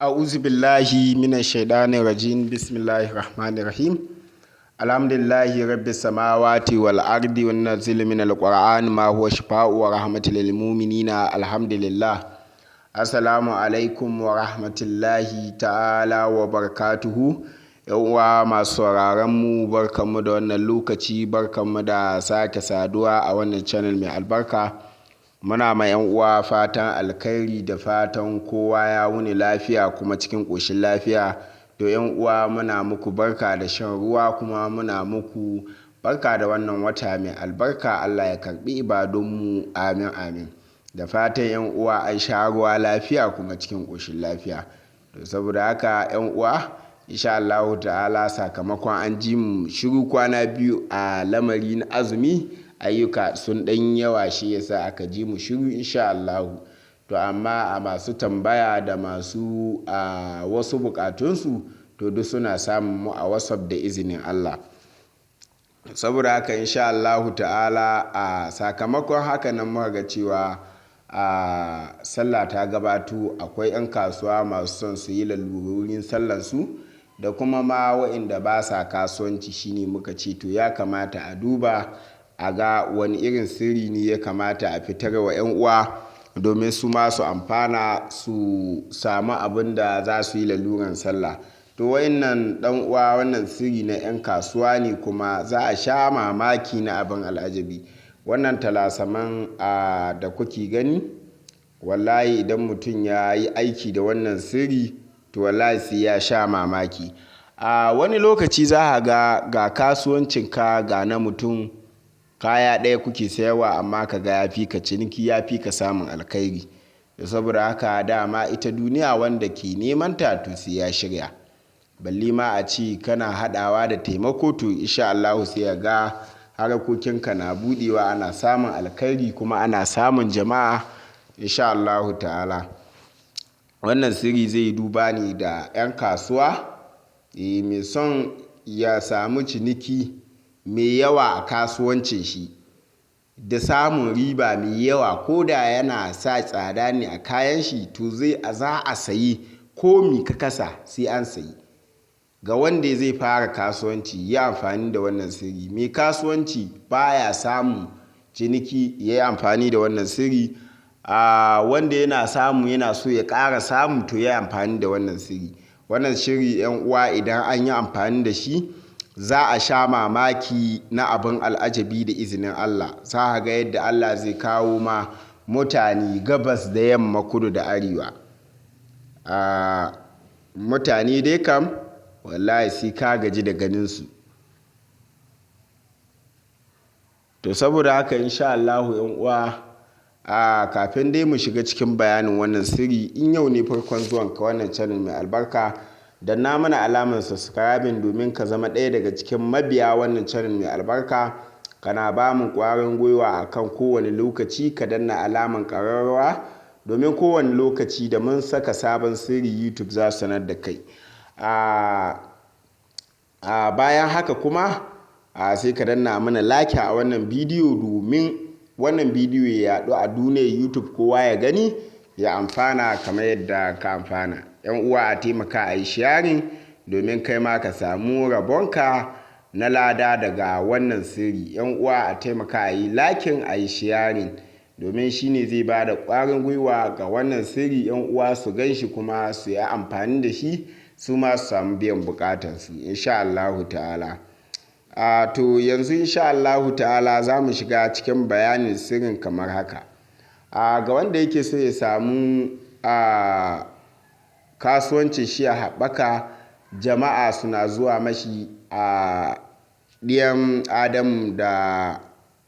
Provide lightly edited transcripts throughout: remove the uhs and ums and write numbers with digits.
A'udhu billahi minash shaitanir rajim. Bismillahir rahmanir rahim. Alhamdulillahi rabbis samawati wal ardi wan nazil minal qur'ani ma huwa shifaa'u wa rahmatul lil mu'minina. Alhamdulillah. Assalamu alaikum wa rahmatullahi ta'ala wa barakatuhu. Yan uwa masu sauraron mu, barkanmu da wannan lokaci, barkanmu da sake saduwa a wannan channel mai albarka. Muna ma yan uwa fatan alkhairi da fatan kowa ya wuni lafiya kuma cikin ƙoshin lafiya. To yan uwa, muna muku barka da shan ruwa kuma muna muku barka da wannan wata mai albarka. Allah ya karbi ibadunmu, amin amin. Da fatan yan uwa an sha ruwa lafiya kuma cikin ƙoshin lafiya. To saboda haka yan uwa, insha Allahu ta'ala, sakamakon an ji mu shiru kwana 2 a lamari na azumi, ayyuka sun ɗan yawa, shi yasa aka ji mu shiru insha Allahu. To amma a masu tambaya da masu a wasu bukatunsu, to duk suna samun mu a WhatsApp da izinin Allah. Saboda haka insha Allahu ta'ala, a sakamakon haka nan muka ga cewa a sallah ta gabato, akwai 'yan kasuwa masu son su yi lalurorin sallansu da kuma ma waɗanda ba sa kasuwanci. Shine muka ce to ya kamata a duba a ga wani irin sirri ne ya kamata a fitar wa 'yan uwa domin su ma su amfana, su samu abin da za su yi laluran sallah. To wayannan dan uwa, wannan sirri na 'yan kasuwa ne kuma za a sha mamaki na abin al'ajabi. Wannan talasaman a da kuke gani, wallahi idan mutum ya yi aiki da wannan sirri, to wallahi sai ya sha mamaki. A wani lokaci za a ga ga kasuwancinka ga na mutum, kaya ɗaya kuke sayarwa, amma ka ga ya fi ka ciniki, ya fi ka samun alkhairi. Da saboda haka dama ita duniya, wanda ke neman ta to sai ya shirya. Balle ma a ce kana haɗawa da taimako, to insha Allahu sai ya ga harakokinka na buɗewa, ana samun alkhairi kuma ana samun jama'a insha Allahu ta'ala. Wannan sirri zai duba ne da 'yan kasuwa, mai son ya samu ciniki mai yawa a kasuwancin shi da samun riba mai yawa, ko da yana sa tsada ne a kayan shi, to zai za a sayi ko mi ka kasa sai an sayi. Ga wanda zai fara kasuwanci, yi amfani da wannan sirri. Mai kasuwanci baya samun ciniki, ya yi amfani da wannan sirri. A wanda yana samu yana so ya ƙara samu, to ya yi amfani da wannan sirri. Wannan shiri yan uwa, idan an yi amfani da shi, za a sha mamaki na abin al'ajabi da izinin Allah. Za a ga yadda Allah zai kawo ma mutane gabas da yamma, kudu da arewa. A mutane dai kam wallahi sai ka gaji da ganinsu. To saboda haka insha Allahu yan uwa, a kafin dai mu shiga cikin bayanin wannan sirri, in yau ne farkon zuwan ka wannan channel mai albarka, danna mana alamar subscribing domin ka zama ɗaya daga cikin mabiya wannan channel mai albarka. Kana ba mu ƙwarin gwiwa akan kowane lokaci ka danna alamar ƙararrawa domin kowane lokaci da mun saka sabon sirri, YouTube za su sanar da kai. A bayan haka kuma a sai ka danna mana like a wannan bidiyo domin wannan bidiyo ya yaɗu a duniyar YouTube, kowa ya gani ya amfana kamar yadda ka amfana. Yan uwa, a taimaka a yi sharing domin kai ma ka samu rabonka na lada daga wannan sirri. Yan uwa, a taimaka a yi liking, a yi sharing domin shine zai ba da ƙwarin gwiwa ga wannan sirri, yan uwa su gan shi kuma su yi amfani da shi, su ma su samu biyan bukatansu insha Allahu ta'ala. A to yanzu insha Allahu ta'ala za mu shiga cikin bayanin sirrin kamar haka. A ga wanda yake so ya samu a kasuwancin shi ya haɓaka, jama'a suna zuwa mashi, a ɗiyan Adam da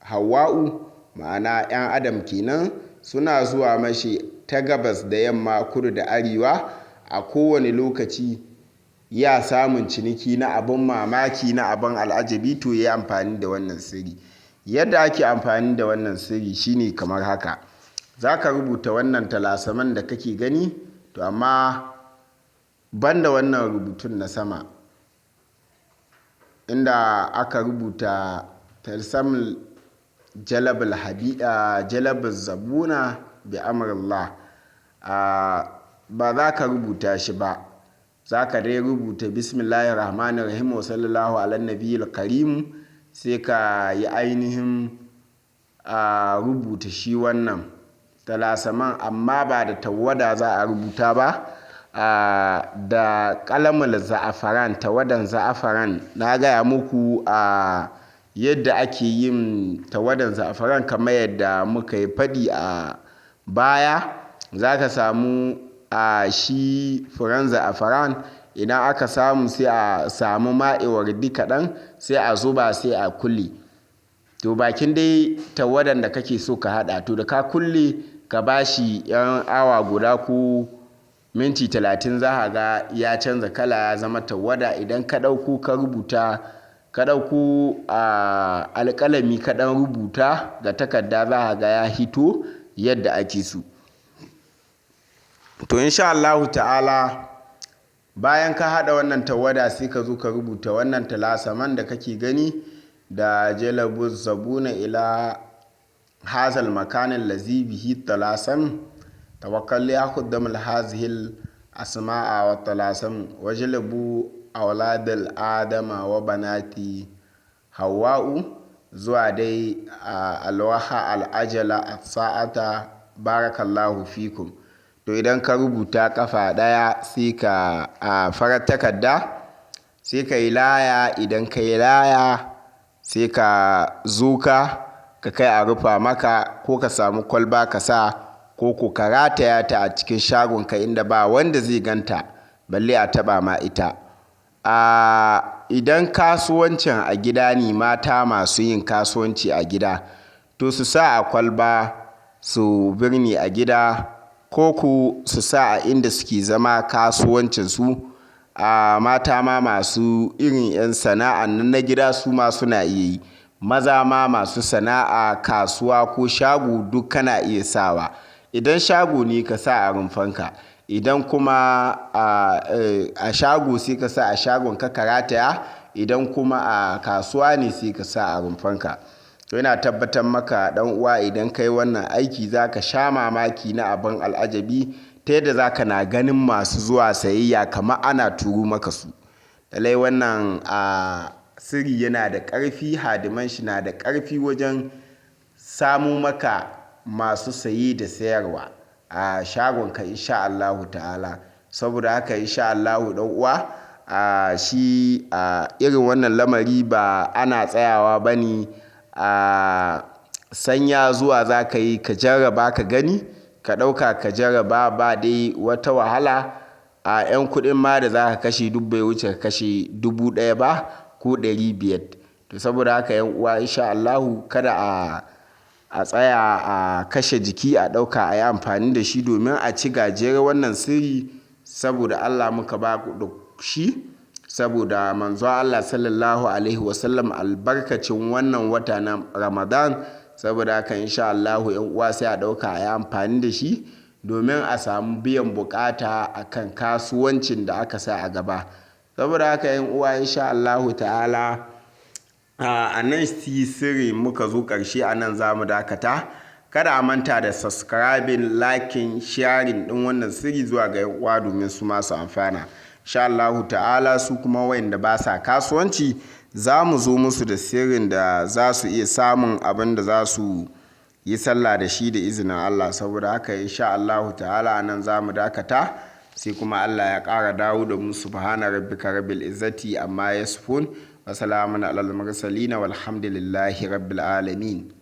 Hawwa'u, ma'ana 'yan Adam kenan, suna zuwa mashi ta gabas da yamma, kudu da arewa, a kowane lokaci ya samun ciniki na abin mamaki, na abin al'ajabi, to ya yi amfani da wannan sirri. Yadda ake amfani da wannan sirri shine kamar haka. Za ka rubuta wannan talasaman da kake gani, to amma banda wannan rubutun na sama inda aka rubuta talsamul jalabul habi'a jalabul zabuna bi amrillah. A ba za ka rubuta shi ba. Za ka dai rubuta bismillahir rahmanir rahim wa sallallahu ala nabiyil karim, sai ka yi ainihin a rubuta shi wannan talasaman, amma ba da tawada za a rubuta ba, da kalamul za'afaran, tawadan za'afaran. Na gaya muku a yadda ake yin tawadan za'afaran kamar yadda muka yi faɗi a baya. Za ka samu a shi furen za'afaran, idan aka samu sai a samu ma'iwardi kaɗan, sai a zuba, sai a kulle. To bakin dai tawadan da kake so ka haɗa, to da ka kulle ka bashi yan awa guda ko minti 30, za ka ga ya canza kala, ya zama tawada. Idan ka ɗauko ka rubuta, ka ɗauko a alƙalami ka ɗan rubuta ga takarda, za ka ga ya hito yadda ake so. To insha Allahu ta'ala, bayan ka haɗa wannan tawada, sai ka zo ka rubuta wannan talasaman da kake gani da jalabu zabuna ila hazal makanin lazi bihi talasam tawakkal ya khuddam hazihil asma'a wa talasam wa jalabu auladil adama wa banati hawa'u zuwa dai alwaha al'ajala sa'ata barakallahu fikum. To idan ka rubuta kafa ɗaya, sai ka a farar takarda sai ka yi laya. Idan ka yi laya, sai ka zo ka kai a rufa maka, ko ka samu kwalba ka sa, ko ka rataya ta a cikin shagonka inda ba wanda zai ganta balle a taɓa ma ita. Idan kasuwancin a gida ne, mata masu yin kasuwanci a gida, to su sa a kwalba su birni a gida, ko ku su sa a inda suke zama kasuwancin su. A mata ma masu irin 'yan sana'an nan na gida, su ma suna iya yi. Maza ma masu sana'a kasuwa ko shago, duk kana iya sawa. Idan shago ne, ka sa a rumfanka. Idan kuma a shago, sai ka sa a shagon ka rataya. Idan kuma a kasuwa ne, sai ka sa a rumfanka. To ina tabbatar maka, ɗan uwa, idan kai wannan aiki, za ka sha mamaki na abin al'ajabi ta yadda za ka na ganin masu zuwa sayayya kamar ana turo maka su. Lallai wannan a sirri yana da ƙarfi, hadiman shi na da ƙarfi wajen samo maka masu saye da sayarwa a shagonka, insha Allahu ta'ala. Saboda haka insha Allahu, ɗan uwa, a shi a irin wannan lamari ba ana tsayawa ba ne a sanya zuwa, za ka yi ka jarraba ka gani, ka ɗauka ka jarraba, ba dai wata wahala. A 'yan kuɗin ma da za ka kashe duk bai wuce ka kashe 1000 ba ko 500. To saboda haka 'yan uwa, insha Allahu, kada a tsaya a kashe jiki, a ɗauka a yi amfani da shi domin a ci gajiyar wannan sirri. Saboda Allah muka ba ku shi, saboda manzo Allah sallallahu alaihi wasallam, albarkacin wannan wata na Ramadan. Saboda haka insha Allahu, 'yan uwa, sai a ɗauka a yi amfani da shi domin a samu biyan bukata akan kasuwancin da aka sa a gaba. Saboda haka 'yan uwa, insha Allahu ta'ala, a nan sirri muka zo ƙarshe, a nan za mu dakata. Kada a manta da subscribing, liking, sharing ɗin wannan sirri zuwa ga 'yan uwa domin su masu amfana. Insha Allahu ta'ala, su kuma wayanda ba sa kasuwanci, za mu zo musu da sirrin da za su iya samun abin da za su yi sallah da shi da izinin Allah. Saboda haka insha Allahu ta'ala, nan za mu dakata, sai kuma Allah ya ƙara dawo da mu. Subhana rabbika rabbil izzati amma yasifun wa salamun alal mursalin, walhamdulillahi rabbil alamin.